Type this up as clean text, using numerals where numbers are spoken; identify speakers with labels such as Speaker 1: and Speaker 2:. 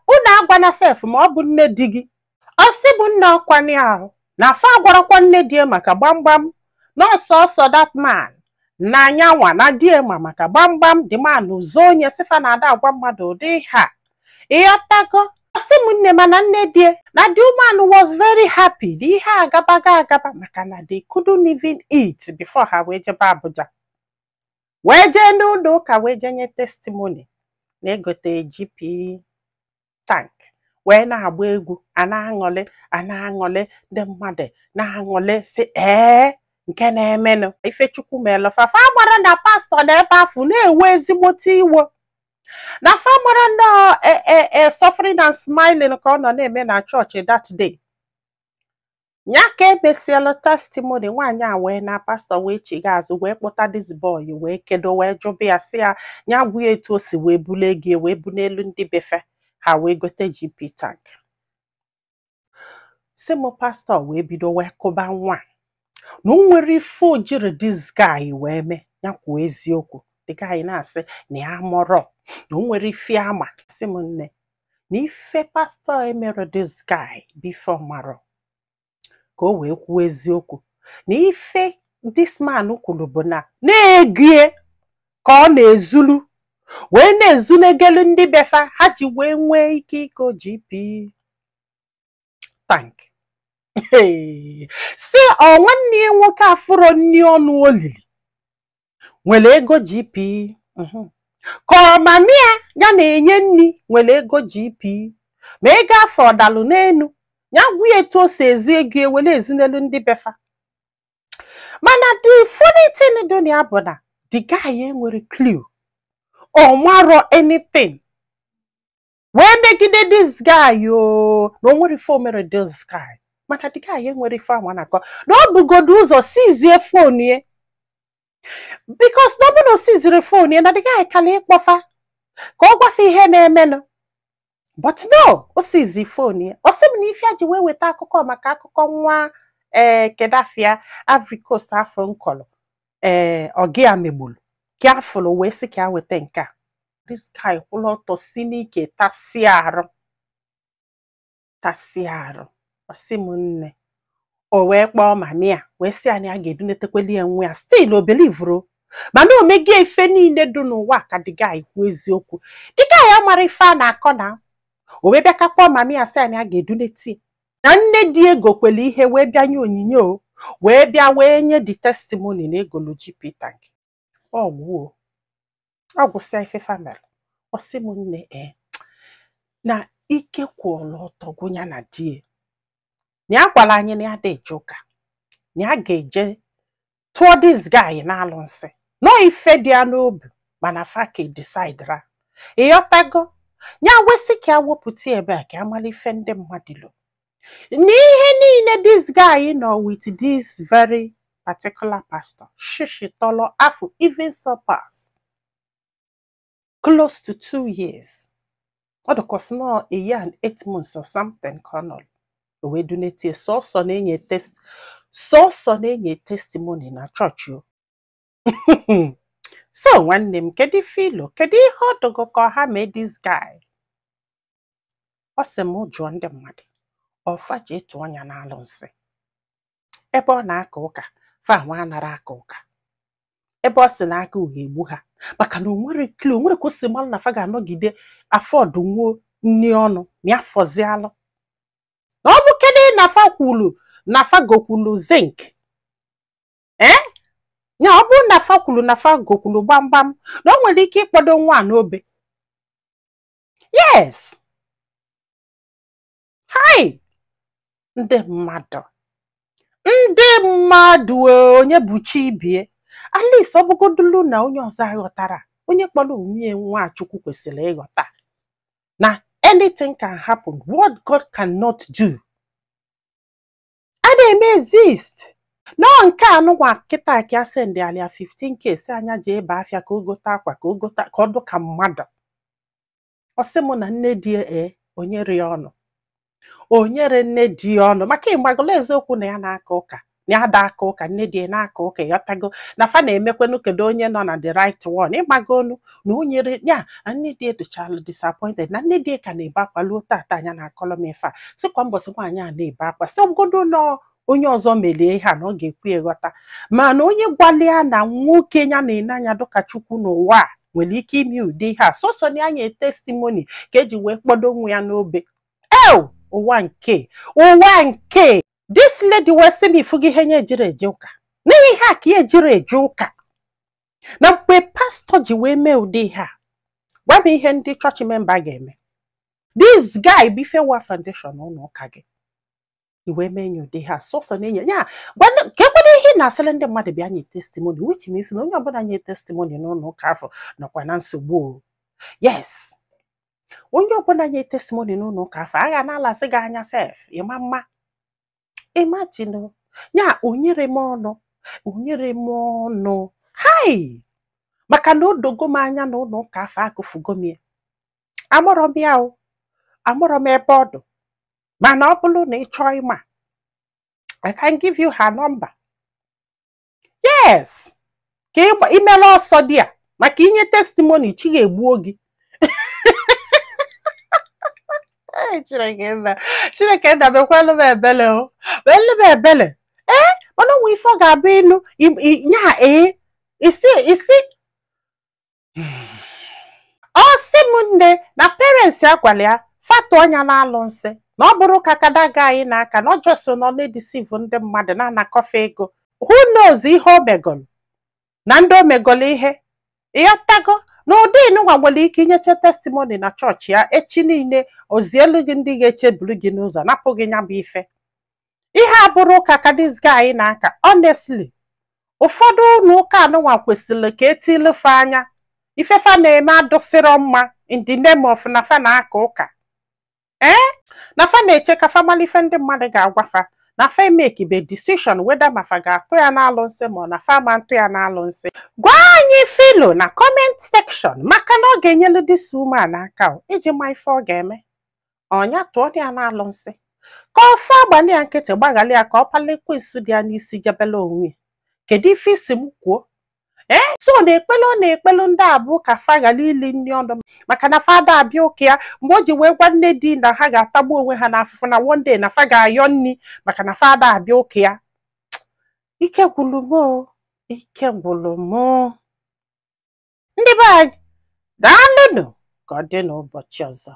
Speaker 1: Unu agwana sef ma ọ bụ nne di gị. Ọ sị bụ nne ọkwani ahụ na fa agwarakwa nne di ya maka gbamgbam na ọsọsọ that man na anyanwa na di ya ma maka gbamgbam. The man ụzọ onye sifa na ada agwa mmadụ ụdị ha, ịghọtago? Ọ sị m nne, mana nne die na the woman was very happy na ihe agabaga agaba, maka na they couldn't even eat before ha wee jebe Abuja, wee jee n'ụlọ ụka, wee jee nye testimony na egote GP tank, wee na-agba egwu, a na-aṅụlị, a na-aṅụlị, ndị mmadụ na-aṅụlị, sị ee, nke na-emenụ ifechukwu melụ fafa gbara na pastọ na ebe afọ na-ewe ezigbote iwe na fa mara na e suffering and smiling ka ọ nọ na-eme na chọọchị that day. Ya ka emesiela testimony nwaanyị a wee na pastọ wee chiga azụ, wee kpọta this boy, wee kedo, wee jụba ya, sị ya ya gwa ya etu o si wee bulu ego ya wee bu n'elu ndị befe ha wee gote GP tank. Si m pastọ wee bido wee kụba nwa na o nwere ife o jiri this guy wee mee. Ya kwuo eziokwu. The guy na-asị na ya mụrọ na o nwere ife ama. Si m nne, na ife pastọ emere this guy before marọ ka o wee kwuo eziokwu na ife this man kwuru bụ na na-egie ka ọ na-ezulu wee na-ezunegelu ndị befa ha ji wee nwee ike ịgo GP tank. Si ọ nwanne ya nwoke afụrọ nni ọnụ olili nwere ego GP, ka ọ mami ya ya na-enye nni nwere ego GP, ma ego afọ ọdalụ n'enu ya gwa ya etu o si ezu ego ewere ezunelu ndị befa. Mana the funny thing dị na ya bụ na the guy enwere clue, ọ marọ anything wee megide this guy o, na o nwere ife o mere this guy. Mana the guy enwere ife anwa na-akọ na ọ bugodo ụzọ sizie phone ya, because na ọ bụ na o siziri phone ya na the guy kala ịkpọfa ka ọ gwafe ihe na-emenụ. But no, o sizi phone ya. Ọ sị m na ife a ji wee weta akụkọ maka akụkọ nwa ee Kedafia Ivory Coast afọ nkọlụ ee ọgị ya megburu ka afụrụ wee sị ka ya weta nke a. This guy kwụrụ ọtọ si n'ike tasịa arụ, tasịa arụ. Ọ sị m nne, o wee kpọọ mami ya, wee sị ya na ya ga-edunetekweli ya nwa ya. Still o believeru, mana o megie ife niile dị n'ụwa ka the guy kwuo eziokwu. The guy amara ife a na-akọ na o wee bịa ka kpọọ mami ya, sị ya na ya ga-eduneti na nne di ego kwere ihe wee bịa nye onyinye, o wee bịa wee nye the testimony na egolu GP tank. Ọ gwuo, ọ gwụsịa ife family. Ọ sị m nne, ee, na ike kwụrụ ọtọ gwụ ya na di ya, na ya gwara anyị na ya dị eje ụka, na ya ga-eje tụọ this guy na-alụ nsị nọọ ife dị ya n'obi, mana fa ka decide ra, ịghọtago? Ya wesị ka ya wepụta ebe a ka amala ife ndị mmadụ lo na ihe niile this guy nọ with this very particular pastor shishi tọlọ afọ, even surpass close to 2 years. Ọ dịkwasị nọ a year and 8 months or something ka ọ nọ o wee dunetie sọsọ na-enye test, sọsọ na-enye testimony na chọọchị o. So nwanne m, kedu ife ilo, kedu ihe ọ dụgo ka ọha mee this guy? Ọ sị m jụọ ndị mmadụ ọfa ji tụọ ọnya n'alụ nsị ebe ọ na-aka ụka fa nwa anara aka ụka ebe ọ sị na aka ga-egbu ha, maka na o nwere clue, o nwere ka o si mara na fa ga-anọgide afọdụ nwuo nni ọnụ ma ya fọzialụ na ọ bụ kedu na fa kwulu na fa gokwulu zinc ee ya ọ bụrụ na fa kwulu na fa gokwulu gbamgbam na o nwere ike ịkpọdo nwa a n'obe. Yes, hai, ndị mmadụ, ndị mmadụ, onye bụ chi ibie? At least ọ bụgodulu na onye ọzọ aghọtara, onye kpọrọ onwe ya Nwachukwu kwesịrị ịghọta na anything can happen. What God cannot do a na-eme exist nọọ. Nke a nụnwa kịta ka a send alia 15K si anya jee ebe afịa ka o gote akwa, ka o gote ka ọ dụ ka mmadụ. Ọ sị mụ na nne di e onyere ya ọnụ, o nyere nne di ya ọnụ maka ịgbagolo eziokwu na ya na-aka ụka. Na ya da aka ụka, nne di ya na-aka ụka, ịghọtago, na fa na-emekwenu kedu onye nọ na the right one. Ịgbagonu na o nyere ya na nne di edochalụ disappointed, na nne di ya ka na-ebe akwa luo tata. Anya na-akọlọ m ife a, sịkwa mbọsị nwaanyị a na-ebe akwa, sị ọbụgodo nọ onye ọzọ melie ihe a na ọ ga-ekwu ịghọta, mana onye gwalịa na nwoke ya na-ene anya dịka Chukwu n'ụwa a nwere ike ime ụdị ihe a, sọsọ na anya testimony ka eji wee kpọdo onwe ya n'obe. Ew, ụwa nke ụwa nke this lady wee sị m, ifugo ihe nye ejiri eje ụka n'ihi ihe a ka ya ejiri eje ụka, na mgbe pastọ ji wee mee ụdị ihe a, gwa m ihe ndị chọọchị member ga-eme. This guy bụ ife wa foundation ụlọ ụka gị, i wee mee nye ụdị ihe a, sọsọ na-enye ya ka ekwena ihe ị na-asịrị ndị mmadụ bịa nye testimony, which means na onye ọbụla nye testimony n'ụlọ ụka afọ nọkwa na nsogbu o. Yes, onye ọbụla nye testimony n'ụlọ ụka afọ agha na-alasị gị anya sef. Ịma mma, imagine ya, onyere m ọnụ, onyere m ọnụ hai, maka na o dogo m anya na ụlọ ụka afọ agụfugo m ya. Amụrọ m ya o, amụrọ m ebe ọ dụ, mana ọ bụrụ na ị chọọ ịma, I can give you her number. Yes, ka imere ọsọ dị a maka inye testimony, chi ga-egbuo gị. Ee, Chineke nna, Chineke nna, mekwalụ m ebele o, mekwalụ m ebele. Ee, mana onwe ife ọ ga-abụ ịnụ nya ee isi isi. Ọ sị m nne na parents ya gwara ya fatụ ọnya na-alụ nsị, na ọ bụrụ ka kadaga anyị n'aka na ọ jọso nọ na-edeceive ndị mmadụ na-anakọfe ego. Who knows ihe o megolu na ndị o megolu ihe, ịghọtago, na ụdị nwa nwere ike inyeche testimony na chọọchị ya echi niile, ozielu gị ndị ga-echeburu gị n'ụzọ napụ gị ya bụ ife. Ihe a bụrụ ụka ka this guy na-aka. Honestly, ụfọdụ ụlọ ụka anụnwa kwesịrị ka etilufe anya ifefa na-eme adụsịrọ mma in the name of na fa na-aka ụka, ee, na fa na-eche ka fa mara ife ndị mmadụ ga-agwafa, na fa emekibe decision whether ma fa ga-atụ ya n'alụ nsị ma ọ na fa ma ntụ ya n'alụ nsị. Gwa anyị filo na comment section, maka na ọ ga-enyelu this woman aka o, iji ma ife ọ ga-eme. Ọnya tụọ ya n'alụ nsị ka ofe agbali ya nkịtị, gbaghalị ya ka ọ pala ekwensu dị ya n'isi jebela onwe ya. Kedu ife isi m kwuo? Ee, so na ekpele ọ na-ekpelu ndị a bụ ka fa ghara ili nri ọnụ, maka na fada abịa ụka ya mgbe o ji wee gwa nne di na ha ga-atagbu onwe ha n'afụfụ na one day na fa ga-ayọ nri maka na fada abịa ụka ya. Ike gwụrụ m o, ike gwụrụ m. Ndị be anyị, daalụnụ. Ka ọ dị n'ụbọchị ọzọ.